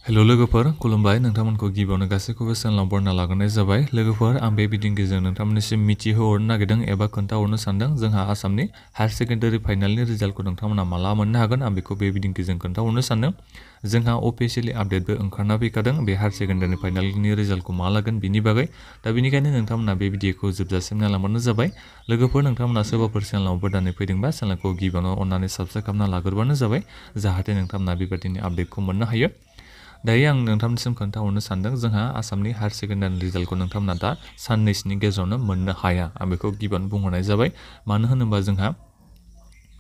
hello लोगोफोर खुलुमबाय नोंथांमोनखौ गिबियावनो गासैखौबो चेनेलाव बरना लाग्रोनाय जाबाय लोगोफोर आं बे भिडिअनि गेजेरजों नोंथांमोननिसिम मिथिहोहरनो नागिरदों एबा खोन्थाहरनो सानदों जोंहा आसामनि हायार सेकेन्डारि फाइनालनि रिजाल्टखौ नोंथांमोना माला मोननो हागोन आं बेखौ बे भिडिअनि गेजेरजों खोन्थाहरनो सानदों जोंहा अफिशियेलि आपडेटबो ओंखारना फैखादों बे हायार सेकेन्डारि फाइनालनि रिजाल्टखौ मा लागोन बिनि बागै दा बेनिखायनो नोंथांमोना बे भिडिअखौ जोबजासिम नायलांबानो जाबाय लोगोफोर नोंथांमोना सोरबाफोर चेनेलाव गोदानै फैदोंबा चेनेलखौ गिबियावनो अननानै साबस्क्राइब खालामना लाग्रोबानो जाबाय जाहाथे नोंथांमोना बेबायदिनो आपडेटखौ मोननो हायो दायो आं नोंथांनिसिम खोन्थाहरनो सानदों जोंहा आसामनि हायार सेकेन्डारि रिजाल्टखौ नोंथांमोना दा साननैसोनि गेजेरावनो मोननो हाया आं बेखौ गिबियावनो बुंहरनाय जाबाय मानो होनोबा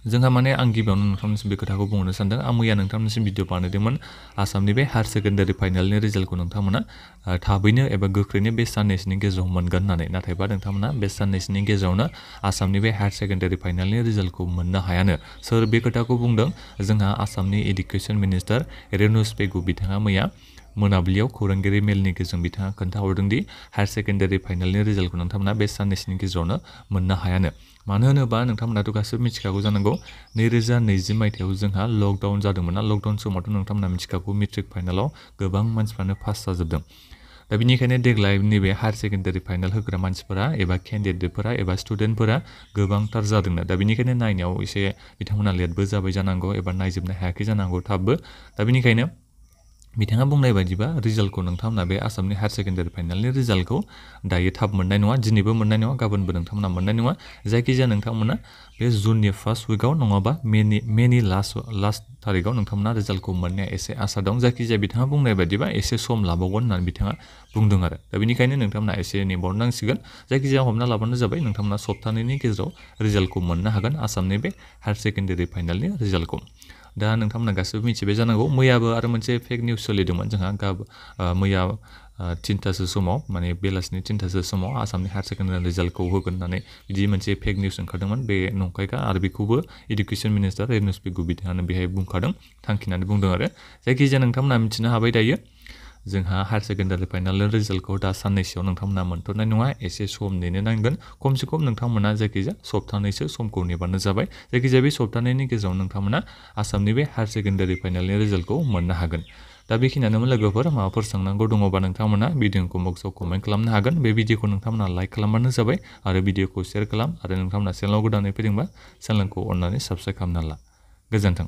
जोंहा माने आं गिबियावनो नोंथांनिसिम बे खोथाखौ बुंहरनो सानदों आं मैया नोंथांनिसिम भिडिअ बानायदोंमोन आसामनि बे हायार सेकेन्डारि फाइनालनि रिजाल्टखौ नोंथांमोना थाबैनो एबा गोख्रैनो बे साननैसोनि गेजेराव मोनगोन होननानै नाथायबा नोंथांमोना बे साननैसोनि गेजेरावनो आसामनि बे हायार सेकेन्डारि फाइनालनि रिजाल्टखौ मोननो हायानो सोर बे खोथाखौ बुंदों जोंहा आसामनि एडुकेसन मिनिस्टार रेनुस पेगु बिथाङा मैया मोनाबिलियाव खौरांगिरि मेलनि गेजेरजों बिथाङा खोन्थाहरदों दि हायार सेकेन्डारि फाइनालनि रिजाल्टखौ नोंथांमोना बे साननैसोनि गेजेरावनो मोननो हायानो मानो होनोबा नोंथांमोनाथ' गासैबो मिथिखागौ जानांगौ 2020 मायथाइयाव जोंहा लकडाउन जादोंमोन ना लकडाउन समावथ' नोंथांमोना मिथिखागौ मेट्रिक फाइनालाव गोबां मानसिफ्रानो पास जाजोबदों दा बेनिखायनो देग्लाय नैबे हायार सेकेन्डारि फाइनाल होग्रा मानसिफोरा एबा केन्डिडेटफोरा एबा स्टुडेन्टफोरा गोबांथार जादोंनो दा बेनिखायनो नायनायाव एसे बिथांमोना लेटबो जाबाय जानांगौ एबा नायजोबनो हायाखै जानांगौ थाबबो दा बेनिखायनो बिथाङा बुंनाय बायदिबा रिजाल्टखौ नोंथांमोना बे आसामनि हायार सेकेन्डारि फाइनालनि रिजाल्टखौ दायो थाब मोननाय नङा दिनैबो मोननाय नङा गाबोनबो नोंथांमोना मोननाय नङा जायखिजाया नोंथांमोना बे जुननि फार्स्ट उइकआव नङाबा मेनि लास्ट थारिखआव नोंथांमोना रिजाल्टखौ मोननाया एसे आसा दं जायखिजाया बिथाङा बुंनाय बायदिबा एसे सम लाबावगोन होननानै बिथाङा बुंदों आरो दा बेनिखायनो नोंथांमोना एसे नेबावनांसिगोन जायखिजाया हमना लाबानो जाबाय नोंथांमोना सप्तानैनि गेजेराव रिजाल्टखौ मोननो हागोन आसामनि बे हायार सेकेन्डारि फाइनालनि रिजाल्टखौ दा नोंथांमोना गासैबो मिथिबाय जानांगौ मैयाबो आरो मोनसे फेक निउस सोलिदोंमोन जोंहा मैया 3थासो समाव माने बेलासिनि 3थासो समाव आसामनि हायार सेकेन्डारि रिजाल्टखौ होगोन होननानै बिदि मोनसे फेक निउस ओंखारदोंमोन बे नंखायखा आरो बेखौबो एडुकेसन मिनिस्टार रेनुस पेगु बिथाङानो बेहाय बुंखादों थांखिनानै बुंदों आरो जायखिजाया नोंथांमोना मिथिनो हाबाय दायो जोंहा हायार सेकेन्डारि फाइनाल रिजाल्टखौ दा साननैसोआव नोंथांमोना मोनथ'नाय नङा एसे सम नेनो नांगोन खमसे खम नोंथांमोना जायखिजाया सप्तानैसो समखौ नेबानो जाबाय जायखिजाया बे सप्तानैनि गेजेराव नोंथांमोना आसामनि बे हायार सेकेन्डारि फाइनालनि रिजाल्टखौ मोननो हागोन दा बेखिनियानोमोन लोगोफोर माबाफोर सोंनांगौ दङबा नोंथांमोना भिडिअखौ बक्सआव कमेन्ट खालामनो हागोन बे भिडिअखौ नोंथांमोना लाइक खालामबानो जाबाय आरो भिडिअखौ शेयार खालाम आरो नोंथांमोना चेनेलाव गोदानै फैदोंबा चेनेलखौ अननानै साबस्क्राइब खालामना ला गोजोन्थों